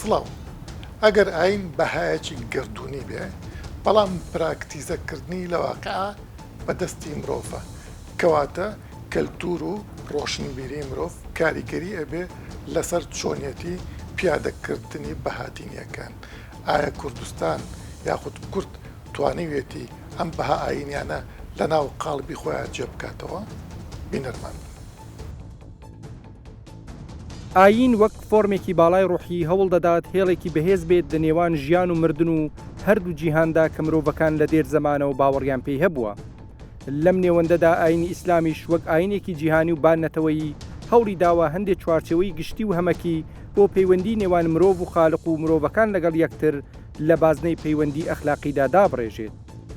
سڵاو. ئەگەر ئایین بەهایەکی گەردوونی بێ، بەڵام پراکتیزەکردنی لە واقیع بە دەستی مرۆڤە، کەواتە کەلتوور و ڕۆشنبیری مرۆڤ کاریگەری ئەبێ لەسەر چۆنیەتی پیادەکردنی بەها دینیەکان. ئایا کوردستان یاخود کورد توانیویەتی ئەم بەها ئایینیانە لەناو قاڵبی خۆیا جێ بکاتەوە؟ بینەرمان بن. ئایین وەک فۆرمێکی باڵای ڕۆحی هەوڵ دەدات هێڵێکی بەهێز بێت لە نێوان ژیان و مردن و هەردوو جیهاندا کە مرۆڤەکان لە دێر زەمانەوە باوەڕیان پێی هەبووە. لەم نێوەندەدا ئایینی ئیسلامیش وەک ئایینێکی جیهانی و بان نەتەوەیی هەوڵی داوە هەندێ چوارچێوەی گشتی و هەمەکی بۆ پەیوەندی نێوان مرۆڤ و خالق و مرۆڤەکان لەگەڵ یەکتر لە بازنەی پەیوەندی ئەخلاقیدا دابڕێژێت.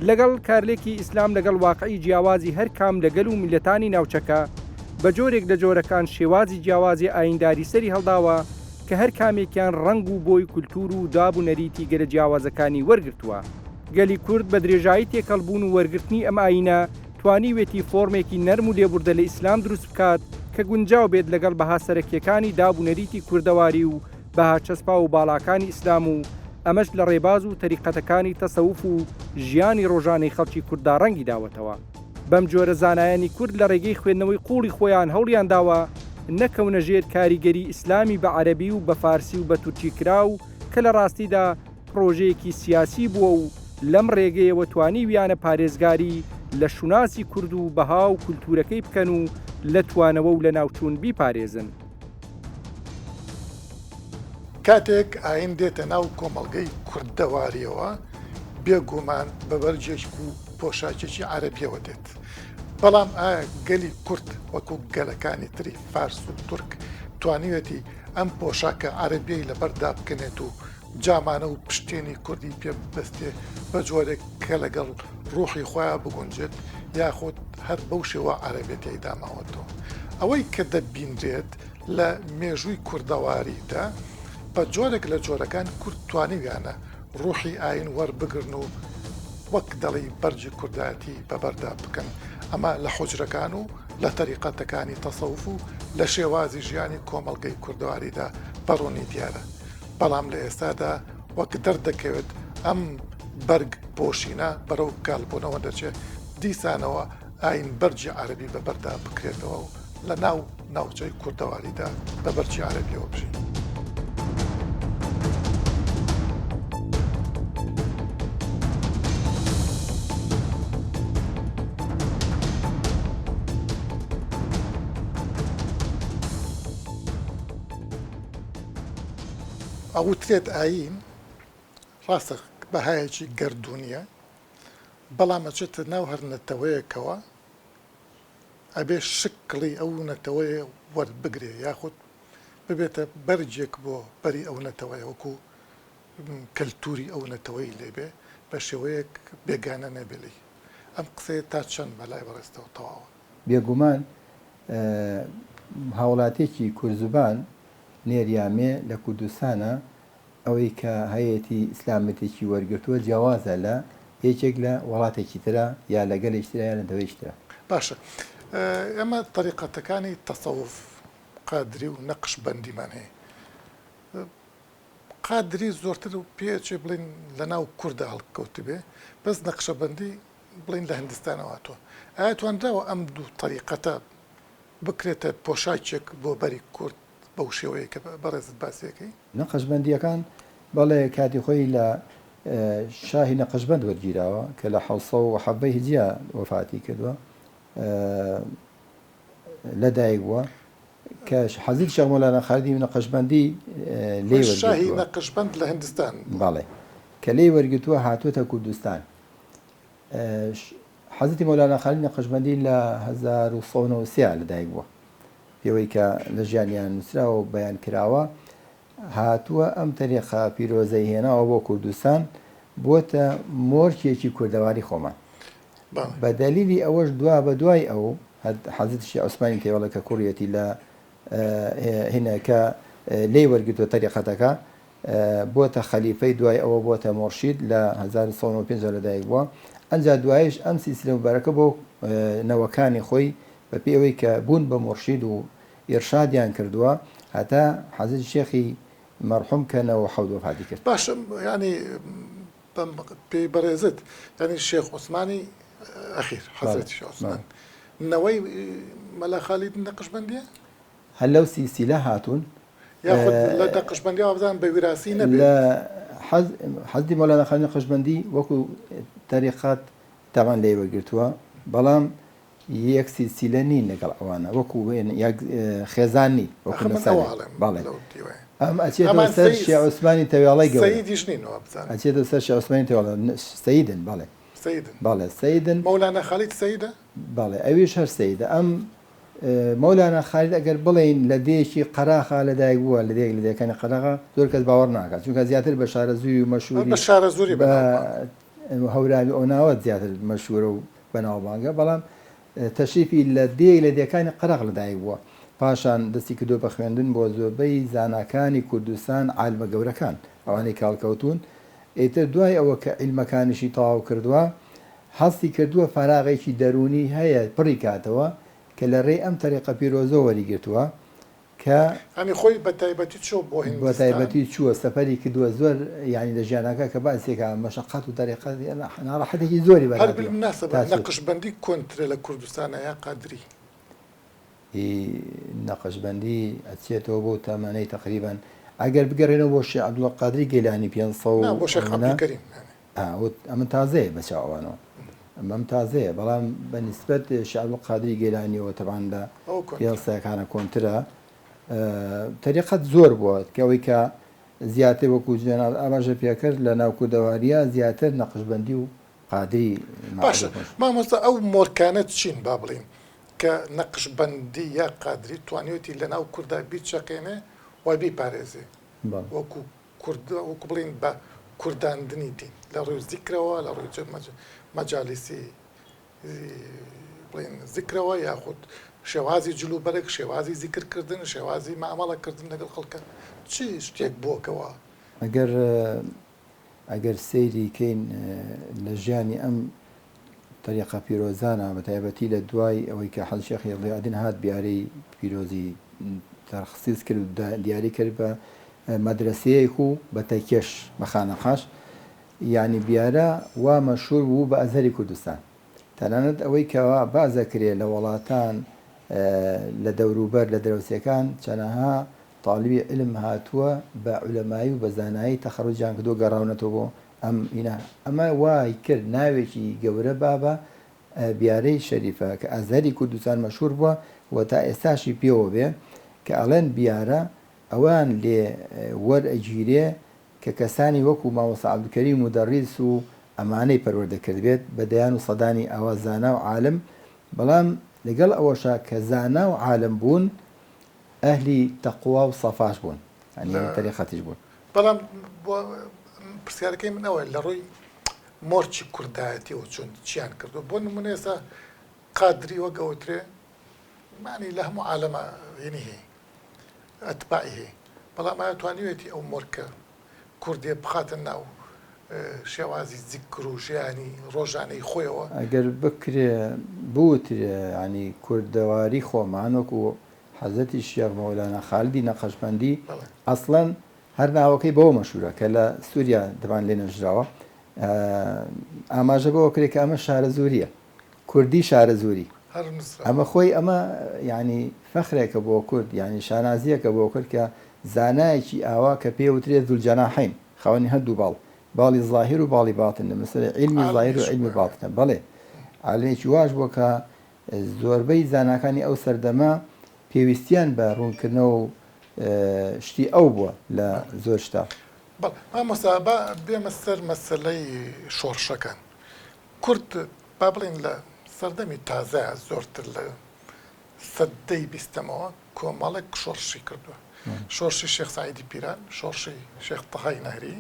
لەگەڵ کارلێکی ئیسلام لەگەڵ واقعی جیاوازی هەر کام لە گەل و میللەتانی ناوچەکە، بە جۆرێک لە جۆرەکان شێوازی جیاوازی ئایینداری سەری هەڵداوە کە هەر کامێکیان ڕەنگ و بۆی کولتوور و داب و نەریتی گەلە جیاوازەکانی وەرگرتووە. گەلی کورد بە درێژایی تێکەڵبوون و وەرگرتنی ئەم ئایینە توانیوێتی فۆرمێکی نەرم و لێبوردە لە ئیسلام دروست بکات کە گونجاو بێت لەگەڵ بەها سەرەکییەکانی داب و نەریتی کوردەواری و بەها چەسپاو و باڵاکانی ئیسلام و ئەمەش لە ڕێباز و تەریقەتەکانی تەسەوف و ژیانی ڕۆژانەی خەڵکی کورددا ڕەنگی داوەتەوە. بەم جۆرە زانایانی کورد لە ڕێگەی خوێندنەوەی قووڵی خۆیان هەوڵیان داوە نەکەونە ژێر کاریگەری ئیسلامی بە عەرەبی و بە فارسی و بە تورکی کراو کە لە ڕاستیدا پڕۆژەیەکی سیاسی بووە و لەم ڕێگەیەوە توانیویانە پارێزگاری لە شوناسی کورد و بەها و کولتوورەکەی بکەن و لە توانەوە و لەناوچوون بیپارێزن. کاتێک ئایین دێتە ناو کۆمەڵگەی کوردەوارییەوە، بێ گومان بە بەرگێک و پۆشاکێکی عەرەبییەوە دێت. بەڵام ئایا گەلی کورد وەکو گەلەکانی تری فارس و تورک توانیویەتی ئەم پۆشاکە عەرەبییەی لەبەر دابکەنێت و جامانە و پشتێنی کوردی پێ ببەستێ بە جۆرێک کە لەگەڵ ڕوحی خۆیا بگونجێت یاخود هەر بەو شێوە عەرەبیە تیایدا ماوەتەوە. ئەوەی کە دەبینرێت لە مێژووی کوردەواریدا بە جۆرێک لە جۆرەکان کورد توانیویانە ڕوحی ئایین وەربگرن و وەک دەڵێی بەرگی کوردایەتی بەبەردا بکەن ئەمە لە حوجرەکان و لە تەریقەتەکانی تەسەوف و لە شێوازی ژیانی کۆمەڵگەی کوردەواریدا بە ڕوونی دیارە. بەڵام لە ئێستادا وەک دەردەکەوێت ئەم بەرگ پۆشینە بەرەو کاڵبوونەوە دەچێت، دیسانەوە ئاین بەرگی عەرەبی بەبەردا بکرێتەوە و لە ناو ناوچەی کوردەواریدا بە بەرگی عەرەبیەوە بژین. ئەوترێت ئایین ڕاستە بەهایەکی گەردوونییە، بەڵام ئەچێتە ناو هەر نەتەوەیەکەوە ئەبێ شکڵی ئەو نەتەوەیە وەربگرێ یاخود ببێتە بەرگێک بۆ بەری ئەو نەتەوەیە وەکو کەلتوری ئەو نەتەوەی لێبێ بە شێوەیەک بێگانە نەبێ لێی. ئەم قسەیە تا چەند بەلای بەڕێزتەوە تەواوە؟ بێگومان هاوڵاتیەکی کوردزبان نێر یا مێ لە کوردستانا ئەوەی کە هەیەتی ئیسلامەتێکی وەرگرتووە جیاوازە لە یەکێک لە وەڵاتێکی ترا یا لە گەلێکی ترا یا نەتەوەیەکی ترا. باشە ئێمە تەریقەتەکانی تەسەوف قادری و نەقشبەندیمان هەیە قادری زۆرتر پێ ئەچێ بڵێین لەناو کوردا هەڵکەوتبێ بەس نەقشەبەندی بڵێین لە هندستانەوە هاتووە ئایا توانراوە ئەم دوو تەریقەتە بکرێتە پۆشاکێک بۆ بەری کورد بەو شێوەیەی کە بەڕێزت باسی ئەکەی؟ نەقشبەندییەکان بەڵێ کاتی خۆی لە شاهی نەقشبەند وەرگیراوە کە لە 717 هیجریە وەفاتی کردووە لە دایک بووە کە حەزرەتی شێخ مەولانا خالیدی نەقشبەندی لێی وەرگرتووە. شاهی نەقشبەند لە هندستان بووە. بەڵێ کە لێی وەرگرتووە هاتووەتە کوردستان. حەزرەتی مەولانا خالید نەقشبەندی لە 1193 لە دایک بووە پێوەی کە لە ژیانیان نووسراوە و بەیان کراوە هاتووە ئەم تەریقە پیرۆزەی هێناوە بۆ کوردستان بۆتە مۆرکێکی کوردەواری خۆمان بە دەلیلی ئەوەش دوا بە دوای ئەو حەزرەتی شێخ عوسمانی تێوەڵە کە کوڕیەتی لە هینە کە لێی وەرگرتووە تەریقەتەکە بۆتە خەلیفەی دوای ئەوە بۆتە مورشید لە 1195 لە دایک بووە ئەنجا دوایش ئەم سیسلە موبارەکە بۆ نەوەکانی خۆی بە پێی ئەوەی کە بوون بە مورشید و ئیرشادیان کردووە هەتا حەزرەتی شێخی مەرحوم کە 97 وەفاتی کرد. باشە یانی بەم پێی بەڕێزت یانی شێخ عوسمانی ئەخیر حەزرەتی شێخ عوسمان نەوەی مەلا خالید نەقشبەندیە؟ هەر لەو سیلسیلە هاتوون. یاخود لە نەقشبەندی وابزانم بە ویراسی نەبێت. لە حەزرەتی مەولانا خالید نەقشبەندی وەکو تەریقەت تەبعەن لێی وەرگرتووە بەڵام یەک سیلسیلە نین لەگەڵ ئەوانە وەکو یەک خێزان نین وەکو ئەخە من نەسەبێک ئەوە ئەڵێم بەڵێ لەو دیوەیە. ئەم ئەچێتەوە ئەمان سەر سەی شێ عوسمانی تەوێڵەی گەورە سەیدیش نین وابزانم. ئەچێتەوە سەر شێ عوسمانی تەوێڵە سەیدن بەڵێ سەیدن. بەڵێ سەیدن. مەولانا خالید سەیدە؟ بەڵێ ئەویش هەر سەیدە ئەم مەولانا خالید ئەگەر بڵێین لە دێیەکی قەراخا لەدایک بووە لە دێیەک لە دێیەکانی قەراخا زۆر کەس باوەڕ ناکات چونکە زیاتر بە شارەزووری و مەشهوری بە شارەزووری بە بەناوبانگە. هەورامی ئەو ناوە زیاتر مەشهورە و بەناوبانگە بەڵام تەشریفی لە دێیەک لە دێکانی قەراخ لەدایک بووە پاشان دەستی کردووە بە خوێندن بۆ زۆربەی زاناکانی کوردستان عالمە گەورەکان ئەوانەی کە هەڵکەوتوون ئیتر دوای ئەوە کە عیلمەکانیشی تەواو کردووە هەستی کردووە فەراغێکی دەروونی هەیە پڕی کاتەوە کە لە رێی ئەم تەریقە پیرۆزەوە وەریگرتووە کە. یانی خۆی بە تایبەتی چووە بۆ بە هیندستان. تایبەتی چووە سەفەری کردووە زۆر یانی لە ژیانەکە کە باسی کا مەشەقەت و تەریقەت ناڕەحەتێکی زۆری بەر هەر هاتووە بالمناسبە تا چووت. نەقشبەندی کۆنترە لە کوردستانا یا قادری؟ ی نەقشبەندی ئەچێتەوە بۆ تەمەنەی تەقریبەن ئەگەر بگەڕێنەوە بۆ شێخ عەبدولقادری گەیلانی 500 نا و بۆ شێخ ئەوەنە عەبدولکەریم یانی. ئا وت ئەمە تازەیە بە چاو ئەوانەوە ئەمەم تازەیە بەڵام بە نیسبەت شێخ عەبدولقادری گەیلانیەوە تەبعەن لە ئەوە کۆنترە. پێنسەکانە کۆنترە تەریقەت زۆر بووە کە ئەوەی کە زیاتر وەکو جەناب ئاماژە پێکرد لە ناو کوردەواریە زیاتر نەقشبەندی و قادری باشە مەعروفن. مامۆستا ئەو مۆرکانە چین با بڵێین کە نەقشبەندی یا قادری توانیوێتی لە ناو کوردا بیچەقێنێ و بیپارێزێ بەڵێ. وەکو کورد وەکو بڵێین بە کورداندنی دین لە ڕووی زیکرەوە لە ڕووی مەجالیسی بڵێن زیکرەوە یاخود شێوازی جلوبەرگ شێوازی زیکرکردن شێوازی مامەڵەکردن لەگەڵ خەڵکە چ شتێک بووەکەوە؟ ئەگەر ئەگەر سەیری کەین لە ژیانی ئەم تەریقە پیرۆزانە بە تایبەتی لە دوای ئەوەی کە حەزرەت شێخی ضیاءالدین هات بیارەی پیرۆزی تەخسیس کرد و دیاری کرد بە مەدرەسەیەک و بە تەکیەش بە خانەقاش یانی بیارە وا مەشهور بوو بە ئەزهەری کوردستان تەنانەت ئەوەی کەوا باس دەکرێ لە وەڵاتان لە دەوروبەر لە درەوسێکان چەنەها تالیبی عیلم هاتووە بە عولەمایی و بە زانایی تەخەروجیان کردووە گەڕاونەتەوە بۆ ئەم هینە ئەمە وای کرد ناوێکی گەورە با بە بیارەی شەریفە کە ئەزهەری کوردستان مەشهور بووە و تا ئێستاشی پێوە بێ کە ئەڵێن بیارە ئەوەیان لێ وەر ئەگیرێ کە کەسانی وەکو مامۆستا عەبدولکەریم مودەڕیس و ئەمانەی پەروەردە کردبێت بە دەیان و سەدانی ئاوا زانا و عالم بەڵام لەگەڵ ئەوەشا کە زانا و عالم بوون ئەهلی تەقوا و سەفاش بوون یانی لە تەریقەتیش بوون. بەڵام بۆ پرسیارەکەی من ئەوەیە لە ڕووی مۆرکی کوردایەتیەوە چۆن چیان کردووە بۆ نمونە ئێستا قادری وەک ئەوترێ مانی لە هەموو عالەمە هینی هەیە ئەتباعی هەیە بەڵام ئایا توانیوێتی ئەو مۆرکە کوردیە بخاتە ناو شێوازی زیکر و ژیانی ڕۆژانەی خۆیەوە؟ ئەگەر بکرێ بوترێ یانی کوردەواری خۆمان وەکو حەزرەتی شێخ مەولانا خالدی نەقەشبەندی ئەسڵەن هەر ناوەکەی بەوە مەشهورە کە لە سوریا دەبان لێ نەژراوە ئاماژە بەوە کرێ کە ئەمە شارەزووریە کوردی شارەزووری ئەمە خۆی ئەمە یانی فەخرێکە بۆ کورد یانی شانازیەکە بۆ کورد کە زانایەکی ئاوا کە پێ وترێ ذوالجناحین خاوەنی هەردوو باڵ باڵی زاهیر و باڵی باتن لە مەسەلەی عیلمی زاهیر و عیلمی باتنە بەڵێ عالمێکی واش بووە کە زۆربەی زاناکانی ئەو سەردەمە پێویستیان بە ڕوونکردنەوە و شتی ئەو بووە لە زۆر شتا. بەڵێ مامۆستا با بێمە سەر مەسەلەی شۆڕشەکان کورد با بڵێین لە سەردەمی تازە زۆرتر لە سەدەی بیستەمەوە کۆمەڵێک شۆڕشی کردووە شۆڕشی شێخ سەعیدی پیران شۆڕشی شێخ تەهای نەهری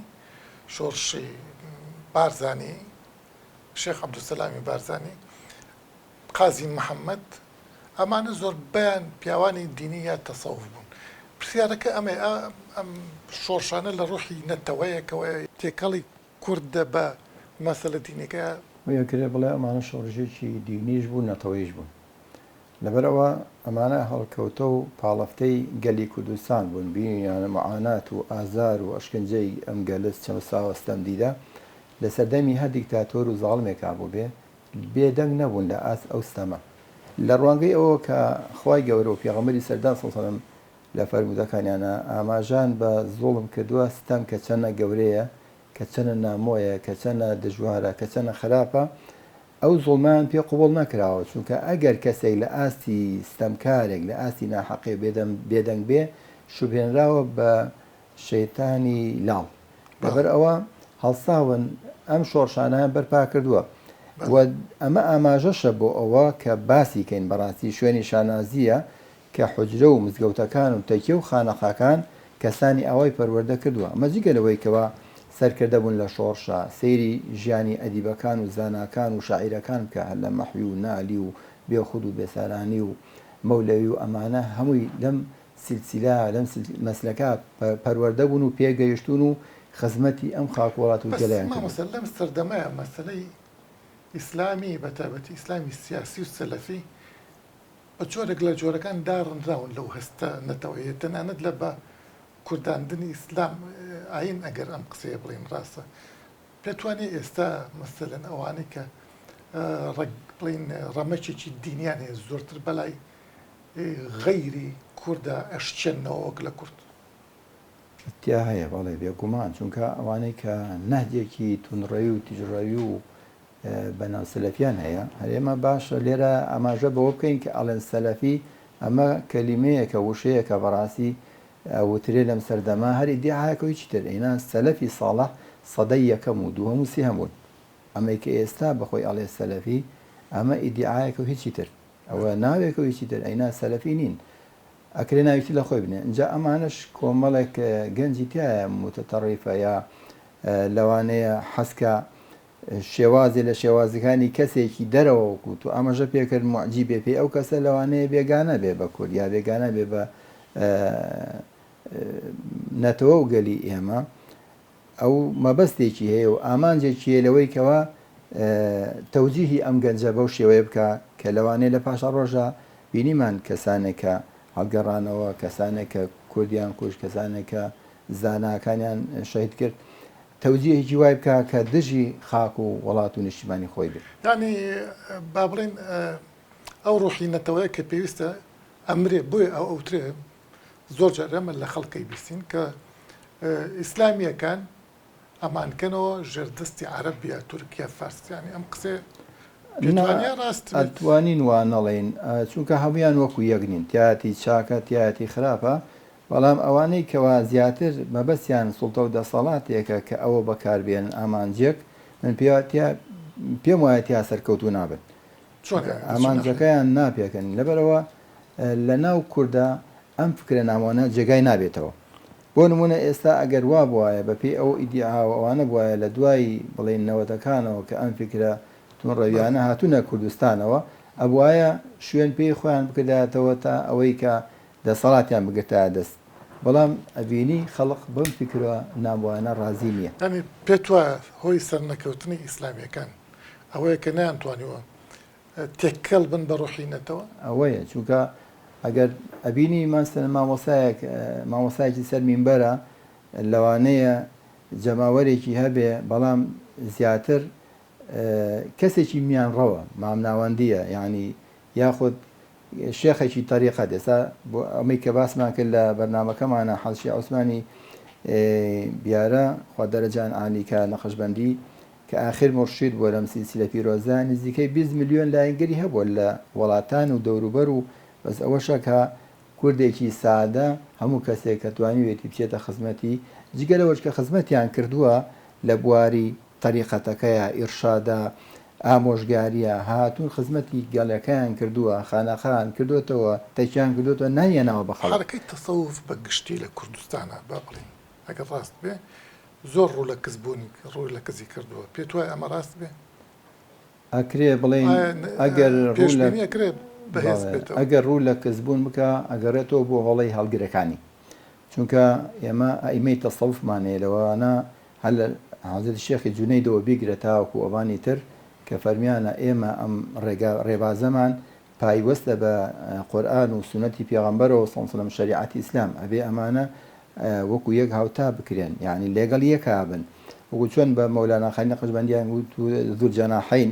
شۆڕشی بارزانی شێخ عەبدولسەلامی بارزانی قازی محەممەد ئەمانە زۆربەیان پیاوانی دینی یا تەسەوف بوون پرسیارەکە ئەمەیە ئەم شۆڕشانە لە ڕۆحی نەتەوەیەکەوەیە تێکەڵی کوردە بە مەسەلە دینیەکە. ئەکرێ بڵێ ئەمانە شۆڕشێکی دینیش بوون نەتەوەیش بوون لەبەرئەوە. ئەمانە هەڵکەوتە و پاڵەفتەی گەلی کوردستان بوون، بینیویانە موعانات و ئازار و ئەشکەنجەی ئەم گەلە چەوساوە ستەمدیدە لە سەردەمی هەر دیکتاتۆر و زاڵمێکا بووبێ، بێ دەنگ نەبوون لە ئاست ئەو ستەمە. لە ڕوانگەی ئەوەوە کە خوای گەورە و پێغەمبەری سەردار صلی اللە علیە و سلم لە فەرموودەکانیانا ئاماژان بە زوڵم کردووە، ستەم کە چەنە گەورەیە، کە چەنە نامۆیە، کە چەنە دژوارە، کە چەنە خراپە، ئەو زوڵمەیان پێ قبوڵ نەکراوە، چونکە ئەگەر کەسێک لە ئاستی ستەمکارێک، لە ئاستی ناحەقی بێدەنگ بێ، شوبهێنراوە بە شەیتانی لاڵ. لەبەر ئەوە هەڵساون ئەم شۆڕشانەیان بەرپا کردووە و ئەمە ئاماژەشە بۆ ئەوە کە باسی کەین بەڕاستی شوێنی شانازییە کە حوجرە و مزگەوتەکان و تەکیە و خانەقاکان کەسانی ئاوای پەروەردە کردووە، ئەمە جگە لەوەی کەوا سەرکردە بوون لە شۆڕشا، سەیری ژیانی ئەدیبەکان و زاناکان و شاعیرەکان بکە هەر لە مەحوی و نالی و بێخود و بێسارانی و مەولەوی و ئەمانە هەمووی لەم سیلسیلە لەم مەسلەکە پەروەردە بوون و پێگەیشتوون و خزمەتی ئەم خاک و وڵات و بەس گەلەیان کردووە. مامۆستا لەم سەردەمەیا مەسەلەی ئیسلامی بەتایبەتی ئیسلامی سیاسی و سەلەفی بە جۆرێک لە جۆرەکان داڕنراون لەو هەستە نەتەوەییە، تەنانەت لە بە کورداندنی ئیسلام، ئایین ئەگەر ئەم قسەیە بڵێین ڕاستە، پێت وا نییە ئێستا مەسەلەن ئەوانەی کە ڕەگ بڵێین ڕەمەکێکی دینیان هەیە زۆرتر بەلای غەیری کوردا ئەشچێننەوە وەک لە کورد؟ تیا هەیە بەڵێ بێگومان، چونکە ئەوانەی کە نەهجێکی توندڕەوی و تیژڕەوی و بەناو سەلەفیان هەیە هەر ئێمە باشە لێرە ئاماژە بەوە بکەین کە ئەڵێن سەلەفی ئەمە کەلیمەیەکە وشەیەکە بەڕاستی ئەوترێ لەم سەردەمە هەر ئیدیعایەکە و هیچی تر ئینا سەلەفی ساڵح سەدەی یەکەم و دووەم و سێهەم بوون ئەمەی کە ئێستا بەخۆی ئەڵێ سەلەفی ئەمە ئیدیعایەکە و هیچی تر ئەوە ناوێکە و هیچی تر ئەینا سەلەفی نین ئەکرێ ناوی تر لە خۆی بنێ ئینجا ئەمانەش کۆمەڵێک گەنجی تایە موتەتەڕیفە یا لەوانەیە حەزکا شێوازێ لە شێوازەکانی کەسێکی دەرەوە وەکو تۆ ئاماژە پێکرد موعجیب بێ پێی ئەو کەسە لەوانەیە بێگانە بێ بە کورد یا بێگانە بێ بە نەتەوە و گەلی ئێمە ئەو مەبەستێکی هەیە و ئامانجێکی هەیە لەوەی کەوا تەوجیهی ئەم گەنجە بەو شێوەیە بکە کە لەوانەیە لە پاشا ڕۆژە بینیمان کەسانێک کە هەڵگەڕانەوە کەسانێک کە کوردیان کوشت کەسانێک کە زاناکانیان شەهید کرد تەوجیهێکی وای بکا کە دژی خاک و وڵات و نیشتیمانی خۆی بێ. یانی با بڵێین ئەو ڕوحی نەتەوەیە کە پێویستە ئەمرێ، بۆیە ئەو ئەوترێ زۆر جار ئێمە لە خەڵک ئەیبیستین کە ئیسلامییەکان ئەمانکەنەوە ژێر دەستی عەرەب یا تورک یا فارس، یانی ئەم قسەیە پێت نا وانییە ڕاست بێت؟ ئەتوانین وا نەڵێین چونکە هەموویان وەکو یەک نین، تیایەتی چاکە تیایەتی خراپە، بەڵام ئەوانەی کەوا زیاتر مەبەستیان سوڵتە و دەسەڵاتێکە کە ئەوە بەکار بێنن ئامانجێک، من پێ تیا پێم وایە تیا سەرکەوتوو نابن. چۆن چونکە یانی لە چ ناحیە؟ ئامانجەکەیان ناپێکن. لەبەرئەوە لە ناو کوردا ئەم فکرە نامۆانە جێگای نابێتەوە. بۆ نموونە ئێستا ئەگەر وا بوایە بە پێی ئەو ئیدیعا و ئەوانە بوایە لە دوای بڵێین نەوەتەکانەوە کە ئەم فکرە توندڕەویانە هاتوونە کوردستانەوە ئەبوایە شوێن پێی خۆیان بکردایەتەوە تا ئەوەی کە دەسەڵاتیان بگرتایە دەست بەڵام ئەبینی خەڵق بەم فیکرە نامۆیانە ڕازی نیە. یانی پێت وایە هۆی سەرنەکەوتنی ئیسلامیەکان ئەوەیە کە نەیانتوانیوە تێکەڵ بن بە ڕۆحی نەتەوە؟ ئەوەیە چونکە ئەگەر ئەبینی مەسەلەن مامۆستایەک مامۆستایەکی سەر مینبەرە لەوانەیە جەماوەرێکی هەبێ بەڵام زیاتر کەسێکی میانڕەوە مامناوەندیە یانی یاخود شێخێکی تەریقەت ئێستا بۆ ئەمەی کە باسمان کرد لە بەرنامەکەمانە حەزشی عوسمانی بیارە خوا دەرەجان عالی کە نەقشبەندی کە ئاخر مورشید بووە لەم سیلسیلە پیرۆزە نزیکەی 20 ملیۆن لایەنگری هەبووە لە وڵاتان و دەوروبەر و بەس ئەوەشە کە کوردێکی سادە هەموو کەسێک کە توانیوێتی بچێتە خزمەتی جگە لەوەش کە خزمەتیان کردووە لە بواری تەریقەتەکەیە، ئیرشادە، ئامۆژگاریە، هاتوون خزمەتی گەلەکەیان کردووە، خانەقایان کردۆتەوە، تەکیان کردۆتەوە، نانیان ناوە بە خەڵک. حەرەکەی تەسەوف بە گشتی لە کوردستانا با بڵێین ئەگەر ڕاست بێ زۆر ڕوو لە کز بوونی ڕووی لە کزی کردووە پێت وایە ئەمە ڕاست بێ؟ ئەکرێ بڵێین ئەگەر ڕوو لە پێشبینی ئەکرێ بەهێز بەڵێ بێتەوە؟ ئەگەر ڕوو لە کزبوون بکا ئەگەڕێتەوە بۆ هەڵەی هەڵگرەکانی چونکە ئێمە ئەئیمەی تەسەوفمان هەیە لەوانە هەر لە حەزرەتی شێخی جونەیدەوە بیگرە تاوەکو ئەوانی تر کە فەرمیانە ئێمە ئەم ڕێگا ڕێبازەمان پایوەستە بە قورئان و سوننەتی پێغەمبەرەوە صلی اللە علیە وسلم شەریعەتی ئیسلام ئەبێ ئەمانە وەکو یەک هاوتا بکرێن یانی لەگەڵ یەکا بن وەکو چۆن بە مەولانا خانی نەقشبەندیان وت ذوالجناحین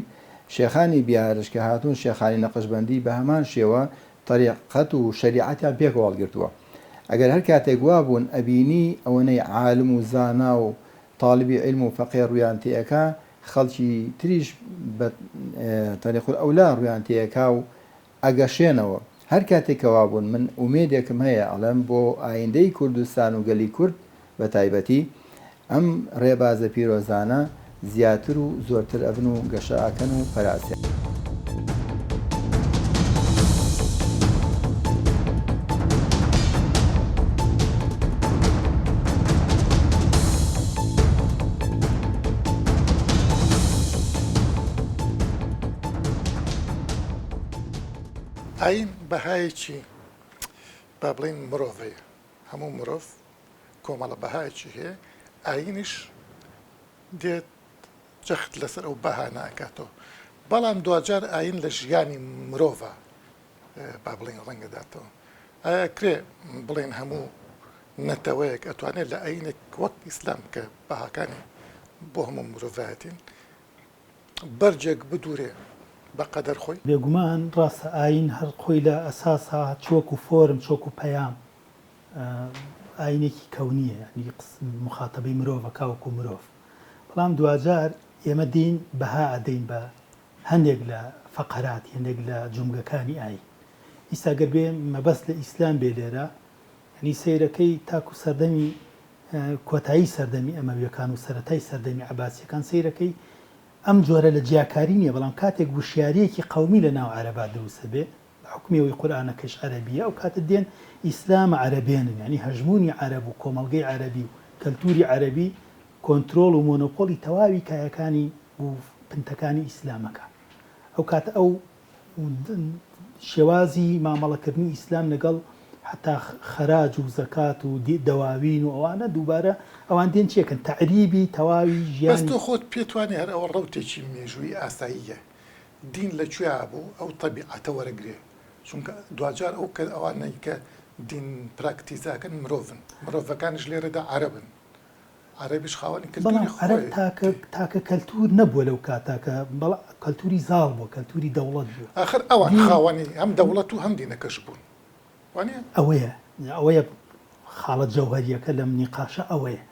شێخانی بیارش کە هاتوون شێخانی نەقشبەندی بە هەمان شێوە تەریقەت و شەریعەتیان پێکەوە هەڵگرتووە ئەگەر هەر کاتێک وابوون ئەبینی ئەوەنەی عالم و زانا و تاڵبی عیلم و فەقێ ڕوویان تێئەکا خەڵکی تریش بە طریق الاولی ڕوویان تێئەکا و ئەگەشێنەوە. هەر کاتێک کە وابوون من ئومێدێکم هەیە ئەڵێم بۆ ئایندەی کوردستان و گەلی کورد بە تایبەتی ئەم ڕێبازە پیرۆزانە زیاتر و زۆرتر ئەبن و گەشە ئەکەن و پەرە ئەسێنن. ئایین بەهایەکی با بڵێین مرۆڤەیە، هەموو مرۆڤ کۆمەڵە بەهایەکی هەیە، ئایینیش دێت جەخت لەسەر ئەو بەهانە ئەکاتەوە، بەڵام دواجار ئایین لە ژیانی مرۆڤا با بڵێین ڕەنگەداتەوە. ئایا ئەکرێ بڵێین هەموو نەتەوەیەک ئەتوانێت لە ئایینێک وەک ئیسلام کە بەهاکانی بۆ هەموو مرۆڤایەتین بەرجێک بدورێ بە قەدەر خۆی؟ بێگومان ڕاستە ئایین هەر خۆی لە ئەساسا چ وەکو فۆرم چ وەکو پەیام ئایینێکی کەونییە یانی موخاتەبەی مرۆڤ ئەکا وەکو مرۆڤ بەڵام دواجار ئێمە دێین بەها ئەدەین بە هەندێک لە فەقەرات هەندێک لە جومگەکانی ئایین ئیستا گەر بێ مەبەست لە ئیسلام بێ لێرە یانی سەیرەکەی تاکو سەردەمی کۆتایی سەردەمی ئەمەویەکان و سەرەتای سەردەمی عەباسیەکان سەیرەکەی ئەم جۆرە لە جیاکاری نیە بەڵام کاتێک وشیاریەکی قەومی لە ناو عەرەبا دروست ئەبێ بە حوکمی ئەوەی قورئانەکەش عەرەبیە ئەو کاتە دێن ئیسلام عەرەبێنن یانی هەژموونی عەرەب و کۆمەڵگەی عەرەبی و کەلتوری عەرەبی کۆنترۆڵ و مۆنۆپۆلی تەواوی کایەکانی و پنتەکانی ئیسلامەکە ئەو کاتە ئەو شێوازی مامەڵەکردنی ئیسلام لەگەڵ حەتا خەراج و زەکات و دەواوین و ئەوانە دووبارە ئەوان دێن چیەکەن تەعریبی تەواوی بەس ژیانی. تۆ خۆت پێت وانیە هەر ئەوە ڕەوتێکی مێژوویی ئاساییە دین لە کوێیا بوو ئەو تەبیعەتە وەرەگرێ چونکە دواجار ئەو کە ئەوانەی کە دین پراکتیزە ئەکەن مرۆڤن مرۆڤەکانیش لێرەدا عەرەبن عەرەبیش خاوەنی بەڵام کەلتوری عەرەب تاکە خۆیەتی. تاکە کەلتور نەبووە لەو کاتە کە بەڵا کەلتوری زاڵ بووە کەلتوری دەوڵەت بووە ئاخر ئەوان دین خاوەنی هەم دەوڵەت و هەم دینەکەش بوون وانیە؟ ئەوەیە ئەوەیە خاڵە جەوهەریەکە لەم نیقاشە ئەوەیە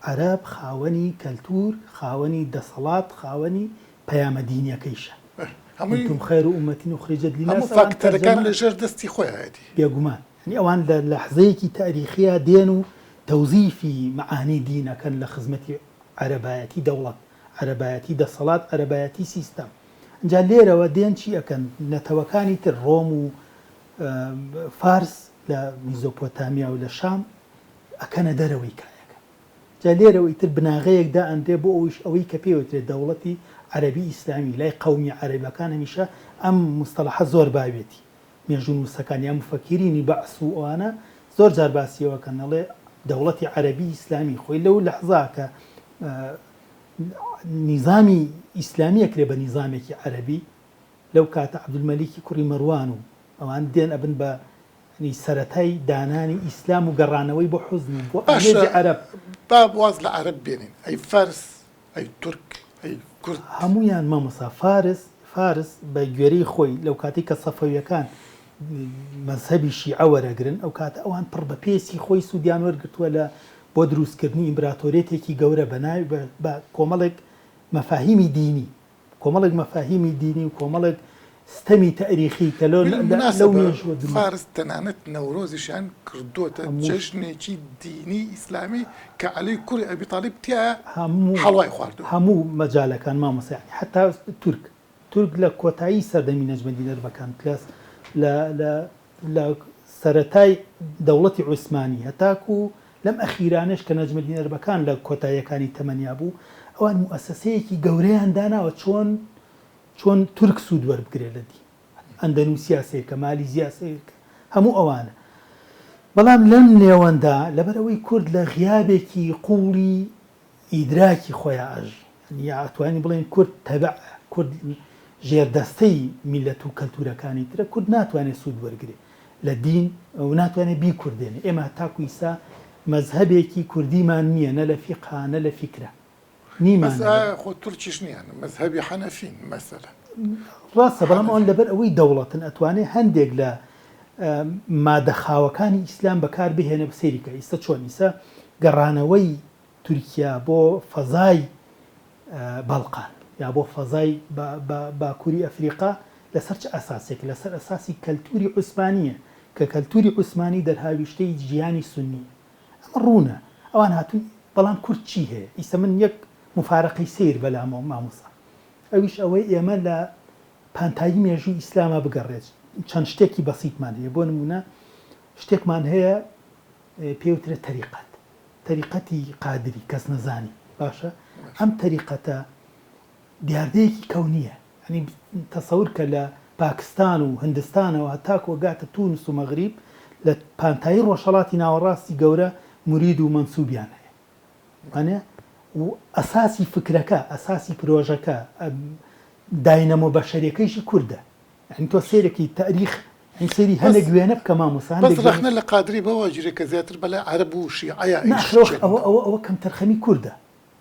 عەرەب خاوەنی کەلتور خاوەنی دەسەڵات خاوەنی پەیامە دینیەکەیشە هەمووی کنتم خیر امة اخرجت للناس هەموو ئەوان فاکتەرەکان تەرجەمە لە ژێر دەستی خۆیایەتی. بێگومان یانی ئەوان لە لەحزەیەکی تاریخیا دێن و تەوزیفی مەعانی دین ئەکەن لە خزمەتی عەرەبایەتی دەوڵەت، عەرەبایەتی دەسەڵات، عەرەبایەتی سیستەم. ئینجا لێرەوە دێن چی ئەکەن نەتەوەکانی تر ڕۆم و فارس لە میزۆپۆتامیا و لە شام ئەکەنە دەرەوەی کایەکە. جا لێرەوە ئیتر بناغەیەک دائەنرێ بۆ ئەویش ئەوەی کە پێی وترێ دەوڵەتی عەرەبی ئیسلامی لای قەومی عەرەبەکان هەمیشە ئەم موستەڵەحە زۆر باویەتی. مێژوونووسەکان یا موفەکیرینی بەعس و ئەوانە زۆر جار باسی ئەوە کەن ئەڵێ دەوڵەتی عەرەبی ئیسلامی خۆی لەو لەحزا کە نیزامی ئیسلامی ئەکرێ بە نیزامێکی عەرەبی لەو کاتە عەبدولمەلیکی کوڕی مەروان و ئەوان دێن ئەبن بە ینی سەرەتای دانانی ئیسلام و گەڕانەوەی بۆ حوزن و بۆ باشە ئامێزی عەرەب. با واز لە عەرەب بێنین ئەی فارس ئەی تورک ئەی کورد. هەموویان مامۆستا فارس فارس بە گوێرەی خۆی لەو کاتەی کە سەفەویەکان مەزهەبی شیعە وەرەگرن ئەو کاتە ئەوان پڕ بە پێستی خۆی سوودیان وەرگرتووە لە بۆ دروستکردنی ئیمبراتۆریەتێکی گەورە بە ناوی بە کۆمەڵێک مەفاهیمی دینی کۆمەڵێک مەفاهیمی دینی و کۆمەڵێک ستەمی تەئریخی کە لەو لەو بالمناسبە مێژووە دروست فارس تەنانەت نەورۆزیشیان کردۆتە هەموو جەژنێکی دینی ئیسلامی کە عەلی کوڕی ئەبی تالیب تیایا هەموو حەڵوای خواردووە. هەموو مەجالەکان مامۆستا یانی حەتا تورک تورک لە کۆتایی سەردەمی نەجمەدین ئەربەکان لە لە لە لە سەرەتای دەوڵەتی عوسمانی هەتاکوو لەم ئەخیرانەش کە نەجمەدین ئەربەکان لە کۆتاییەکانی تەمەنیا بوو ئەوان موئەسەسەیەکی گەورەیان داناوە چۆن چۆن تورک سوود وەربگرێت لە دین ئەندەنوسیا سەیرکە مالیزیا سەیرکە هەموو ئەوانە بەڵام لەم نێوەندا لەبەرئەوەی کورد لە غیابێکی قووڵی ئیدراکی خۆیا ئەژی یانی ئەتوانین بڵێین کورد تەبع کورد ژێردەستەی میللەت و کەلتوورەکانی ترە، کورد ناتوانێ سوود وەرگرێ لە دین و ناتوانێ بیکوردێنێ. ئێمە هەتاکو ئیستا مەزهەبێکی کوردیمان نییە نە لە فیقها نە لە فیکرا. بەس نیمانە لە. ئایا خۆ تورکیش نییە مەزهەبی حەنەفین مەسەلەن. ڕاستە بەڵام ئەوان حەنەفین. لەبەر ئەوەی دەوڵەتن ئەتوانێ هەندێک لە مادە خاوەکانی ئیسلام بەکار بهێنێ سەیری کە ئیستا چۆن ئیستا گەڕانەوەی تورکیا بۆ فەزای بەڵقان یا بۆ فەزای باکوری ئەفریقا لەسەر چ ئەساسێک؟ لەسەر ئەساسی کەلتوری عوسمانییە کە کەلتوری عوسمانی دەرهاویشتەی جیهانی سوننییە. ئەمە ڕوونە. ئەوان هاتوون بەڵام کورد چی هەیە؟ ئیستا من یەک موفارەقەی سەیر بەلامەوە مامۆستا ئەویش ئەوەی ئێمە لە پانتایی مێژووی ئیسلاما بگەڕێت چەند شتێکی بەسیتمان هەیە بۆ نموونە شتێکمان هەیە پێی وترێت تەریقەت تەریقەتی قادری کەسنەزانی باشە ئەم تەریقەتە دیاردەیەکی کەونیە یانی تەسەور کە لە پاکستان و هندستانەوە هەتاکو ئەگاتە تونس و مەغریب لە پانتایی ڕۆژهەڵاتی ناوەڕاستی گەورە مورید و مەنسوبیان هەیە وانە و ئەساسی فکرەکە ئەساسی پرۆژەکە داینەمۆ بەشەریەکەیشی کوردە یانی تۆ سەیرەکی تاریخ یانی سەیری بەس هەنێک وێنە بکە مامۆستا بەس هەندێک وێنە ڕەخنە لە قادری بەوە ئەگیرێ کە زیاتر بەلای عەرەب و شیعەیا نا ئیش ئەخر ئەوە چێننەوە. ئەوە ئەوە کەمتەرخەمی کوردە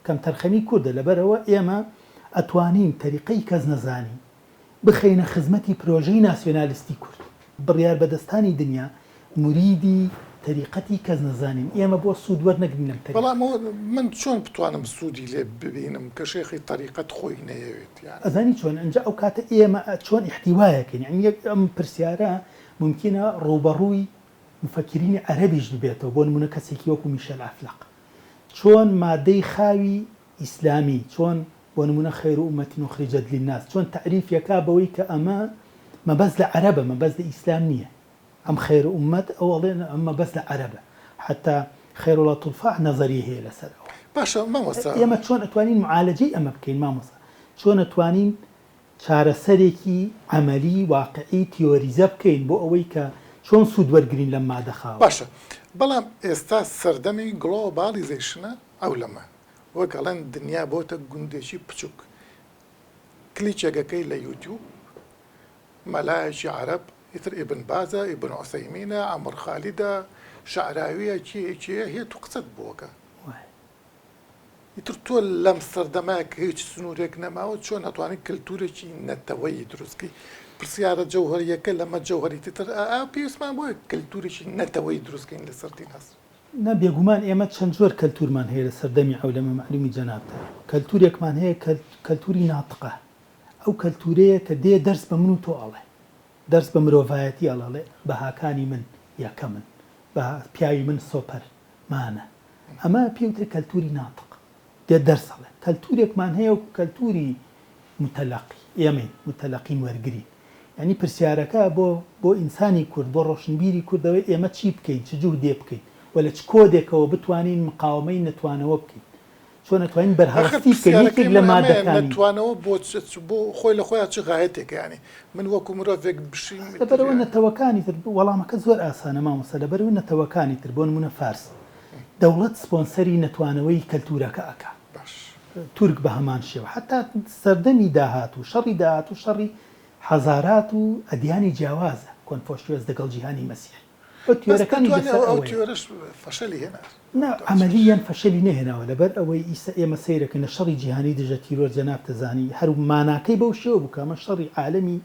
کەمتەرخەمی کوردە لەبەرئەوە ئێمە ئەتوانین تەریقەی کەس نەزانی بخەینە خزمەتی پرۆژەی ناسیۆنالستی کورد. بڕیاربەدەستانی دنیا موریدی تەریقەتی کەس نەزانین ئێمە بۆ سوود وەرنەگرین لەم تەریقەتە. بەڵام ئەوە من چۆن بتوانم سوودی لێ ببینم کە شێخی تەریقەت خۆی نەیەوێت یانی. ئەزانی چۆن ئینجا ئەو کاتە ئێمە چۆن ئیحتیوایەکەین یانی یەک ئەم پرسیارە مومکینە ڕووبەڕووی موفەکیرینی عەرەبیش ببێتەوە بۆ نموونە کەسێکی وەکوو میشێل عەفلەق چۆن مادەی خاوی ئیسلامی چۆن بۆ نموونە خیر امە اخرجت للناس چۆن تەعریفی ئەکا بەوەی کە ئەمە مەبەست لە عەرەبە مەبەست لە ئیسلام نییە ئەم خیر امە ئەو ئەڵێ ئەم مەبەست لە عەرەبە حەتا خیراللە طلفاح نەزەریەی هەیە لەسەر ئەوە باشە مامۆستا. ئێمە چۆن ئەتوانین معالەجەی ئەمە بکەین مامۆستا چۆن ئەتوانین چارەسەرێکی عەمەلی واقعی تیۆریزە بکەین بۆ ئەوەی کە چۆن سوود وەرگرین لەم مادە خاوە. باشە بەڵام ئێستا سەردەمی گڵۆباڵیزەیشنە عەولەمە وەک ئەڵێن دنیا بۆتە گوندێکی بچوک کلیچێک ئەکەی لە یوتیوب مەلایەکی عەرەب ئیتر ئیبن بازە ئیبن عوسەیمینە عەمر خالیدە شەعراویە کێیە کێیە هێت و قسەت بۆ ئەکا ئیتر تۆ لەم سەردەمە کە هیچ سنوورێک نەماوە چۆن ئەتوانی کەلتورێکی نەتەوەیی دروست کەی پرسیارە جەوهەریەکە لەمە جەوهەریتر ئا پێویستمان بۆیە کەلتورێکی نەتەوەیی دروست کەین لەسەر دیناس. نا بێگومان ئێمە چەند جۆر کەلتورمان هەیە لە سەردەمی عەولەمە مەعلومی جەنابتا کەلتورێکمان هەیە کەلتوری ناتقە ئەو کەلتورەیە کە دێ دەرس بە من و تۆ ئەڵێ دەرس بە مرۆڤایەتی ئەڵێ ئەڵێ بەهاکانی من یەکەمن بەها پیاوی من سۆپەر مانە ئەمە پێی وترێ کەلتوری ناتق دێ دەرس ئەڵێ کەلتورێکمان هەیە وەکو کەلتوری متەلەقی ئێمەین متەلەقین وەرگرین یانی پرسیارەکە بۆ بۆ ئینسانی کورد بۆ ڕۆشنبیری کورد ئەوەیە ئێمە چی بکەین چ جوهدێ بکەین و لە چ کۆدێکەوە بتوانین مقاوەمەی نەتوانەوە بکەین چۆن ئەتوانین ئاخر بەرهەڵستی بکەین پرسیارەکەی یەکێک لە من ئەمەیە مادەکانی نەتوانەوە بۆ چ چ بۆ خۆی لە خۆیا چ غایەتێکە یانی من وەکو مرۆڤێک بشیم ئیتر لەبەرئەوە یانی. نەتەوەکانی تر وەڵامەکە زۆر ئاسانە مامۆستا لەبەرئەوە نەتەوەکانی تر بۆ نموونە فارس دەوڵەت سپۆنسەری نەتوانەوەی کەلتورەکە ئەکا باش. تورک بە هەمان شێوە حەتا سەردەمی داهاتوو شەڕی داهاتوو شەڕی حەزارات و ئەدیانی جیاوازە کۆنفۆشیۆس دەگەڵ جیهانی مەسیحی ئەو بەس تیۆرەکانی دەتوانێ لەسەر ئەو ئەوەیە. تیۆرەش فەشەلی هێنا نا دواجار. عەمەلییەن فەشەلی نەهێناوە لەبەر ئەوەی ئیستا ئێمە سەیرەکەین لە شەڕی جیهانی دژە تیرۆر جەنابت دەزانی هەر ماناکەی بەو شێوە بوو کە ئەمە شەڕی عالەمی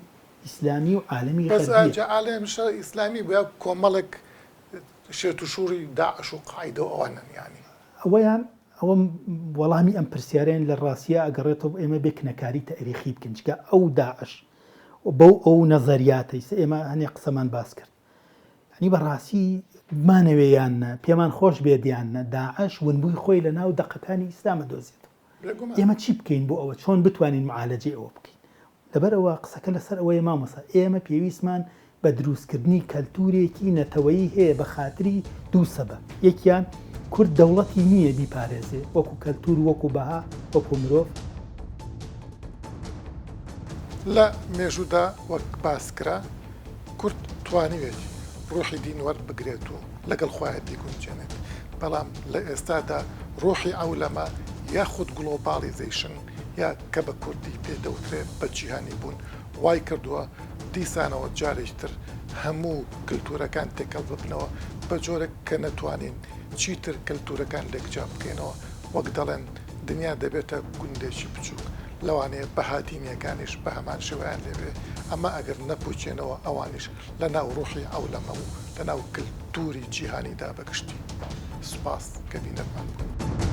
ئیسلامی و عالەمی بەس غەربیە. ئەجا عالەمی شەڕی ئیسلامی بوو یا کۆمەڵێک شێت و شوڕی داعش و قاعیدە و ئەوانەن یانی. ئەوەیان ئەوە وەڵامی ئەم پرسیارەیان لە ڕاستیا ئەگەڕێتەوە بۆ ئێمە بێ کنەکاری تەئریخی بکەین چونکە ئەو داعش و بەو ئەو نەزەریاتەی سە ئێمە هەنێ قسەمان باس کرد یانی بە ڕاستی بمانەوێ یان نە پێمان خۆش بێت یان نە داعش ونبووی خۆی لە ناو دەقەکانی ئیسلام ئەدۆزێتەوە بێگومان. ئێمە چی بکەین بۆ ئەوە چۆن بتوانین معالەجەی ئەوە بکەین لەبەرئەوە قسەکە لەسەر ئەوەیە مامۆستا ئێمە پێویستمان بە دروستکردنی کەلتورێکی نەتەوەیی هەیە بە خاتری دوو سەبەب یەکیان کورد دەوڵەتی نییە بیپارێزێ وەکو کەلتور وەکو بەها وەکو مرۆڤ. لە مێژوودا وەک باس کرا کورد توانیوێتی ڕۆحی دین وەربگرێت و لەگەڵ خۆیا بیگونجێنێت بەڵام لە ئێستادا ڕۆحی عەولەمە یاخود گڵۆباڵیزەیشن. یا کە بە کوردی پێ دەوترێ بە جیهانی بوون وای کردووە دیسانەوە جارێکی تر هەموو کلتورەکان تێکەڵ ببنەوە بە جۆرێک کە نەتوانین چیتر کەلتورەکان لێک جیا بکەینەوە، وەک دەڵێن دنیا دەبێتە گوندێکی بچوک، لەوانەیە بەها دینیەکانیش بە هەمان شێوەیان لێ بێ، ئەمە ئەگەر نەپوچێنەوە ئەوانیش لە ناو ڕوحی عەولەمە و لە ناو کلتوری جیهانیدا بە گشتی. سوپاس کە بینەرمان بوون.